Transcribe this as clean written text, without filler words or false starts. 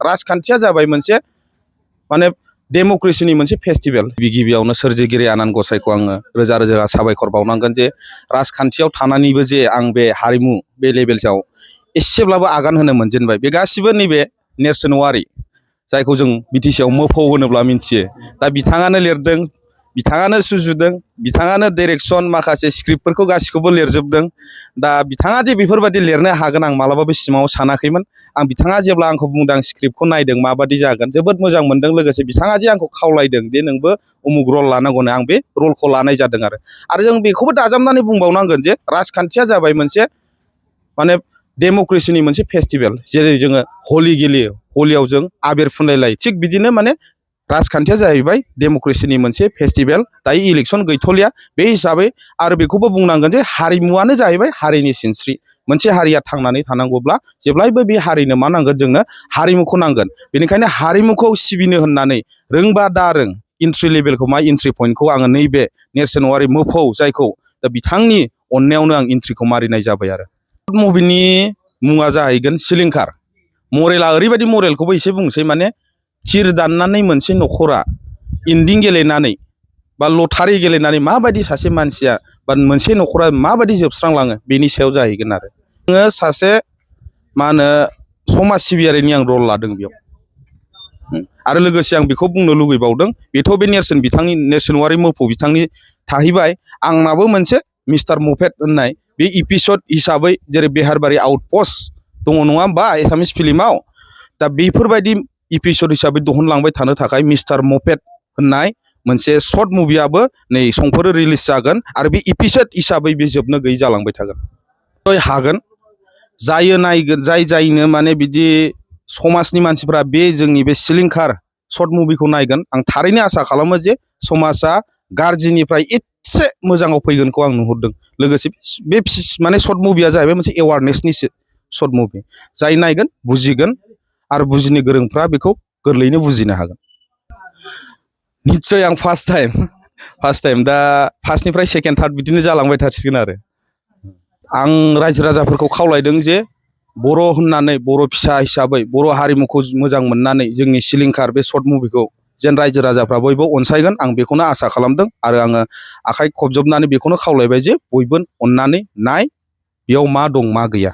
राजखान्थिया जाबाय मोनसे माने डेम'क्रेसिनि मोनसे फेस्टिभेल। गिबियावनो सोरजिगिरि आनान गसाइखौ आङो रोजा रोजा साबायखर बावनांगोन जे राजखान्थियाव थानानैबो जे आं बे हारिमु बे लेभेलआव एसेब्लाबो आगान होनो मोनजेनबाय। बे गासिबो नैबे नेर्सोन औवारि, जायखौ जों बिटिसिआव मोफौ होनोब्ला मिथियो। दा बिथाङानो लिरदों, बिथाङानो सुजुदों, बिथाङानो डाइरेक्सन माखासे स्क्रिप्टफोरखौ गासिखौबो लिरजोबदों। दा बिथाङा जे बेफोरबायदि लिरनो हागोन आं मालाबाबो सिमाङाव सानाखैमोन। आं बिथाङा जेब्ला आंखौ बुंदों, स्क्रिप्टखौ नायदों माबादि जागोन, जोबोद मोजां मोनदों। लोगोसे बिथाङा जे आंखौ खावलायदों दे नोंबो उमुक रल लानांगौनो, आं बे रलखौ लानाय जादों आरो जों बेखौबो दाजाबनानै बुंबावनांगोन जे राजखान्थिया जाबाय मोनसे माने डेम'क्रेसिनि मोनसे फेस्टिभेल। जेरै जोङो हलि गेलेयो, हलियाव जों आबिर फुनलायलायो, थिग बिदिनो माने राजखान्थिया जाहैबाय डेम'क्रेसिनि मोनसे फेस्टिभेल। दायो इलेक्सन गैथ'लिया, बे हिसाबै आरो बेखौबो बुंनांगोन जे हारिमुवानो जाहैबाय हारिनि सिनस्रि। मोनसे हारिया थांनानै थानांगौब्ला जेब्लायबो बे हारिनो मा नांगोन, जोंनो हारिमुखौ नांगोन। बेनिखायनो हारिमुखौ सिबिनो होननानै रोंबा दा रों इन्ट्रि लेभेलखौ मा इन्ट्रि पइन्टखौ आङो नैबे नेर्सोन औवारि मोफौ, जायखौ दा बिथांनि अननायावनो आं इन्ट्रिखौ मारिनाय जाबाय। आरो मुभिनि मुङा जाहैगोन सिलिंखार। मरेला ओरैबायदि, मरेलखौबो एसे बुंसै, माने थिर दाननानै मोनसे न'खरा इन्दिं गेलेनानै बा लटारि गेलेनानै माबायदि सासे मानसिया बा मोनसे न'खरा माबायदि जोबस्रांलाङो बेनि सायाव जाहैगोन। आङो सासे मा होनो समाज सिबियारिनि आं रल लादों बेयाव। आरो लोगोसे आं बेखौ बुंनो लुगैबावदों, बेथ' बे नेर्सोन औवारि मोफौ बिथांनि थाहैबाय। आंनाबो मोनसे मिस्टार मफेट होननाय बे एपिसड हिसाबै, जेरै बेहारबारि आउटपस्ट दङ नङा होमबा एसामिस फिल्माव, दा बेफोरबायदि एपिसड हिसाबै दिहुनलांबाय थानो थाखाय मिस्टार मफेट होननाय मोनसे सर्ट मुभियाबो नै समफोर रिलिज जागोन। आरो बे एपिसड हिसाबै बे जोबनो गैयै जालांबाय थागोन। हागोन जायो नायगोन, जायनो माने बिदि समाजनि मानसिफ्रा बे जोंनि बे सिलिंखार सर्ट मुभिखौ नायगोन। आं थारैनो आसा खालामो जे समाजा गाज्रिनिफ्राय एसे मोजाङाव फैगोनखौ आं नुहुरदों। लोगोसे बे माने सर्ट मुभिया जाहैबाय मोनसे एवारनेसनि सर्ट मुभि। जाय नायगोन बुजिगोन, आरो बुजिनो गोरोंफ्रा बेखौ गोरलैयैनो बुजिनो हागोन। निस्सय आं फार्स्ट टाइम दा फार्स्टनिफ्राय सेकेन्ड थार्ड बिदिनो जालांबाय थासिगोन। आरो आं रायजो राजाफोरखौ खावलायदों जे बर' होननानै, बर' फिसा हिसाबै, बर' हारिमुखौ मोजां मोननानै जोंनि सिलिंखार बे सर्ट मुभिखौ जेन रायजो राजाफ्रा बयबो अनसायगोन, आं बेखौनो आसा खालामदों। आरो आङो आखाइ खबजबनानै बेखौनो खावलायबाय जे बयबो अननानै नाय, बेयाव मा दं मा गैया।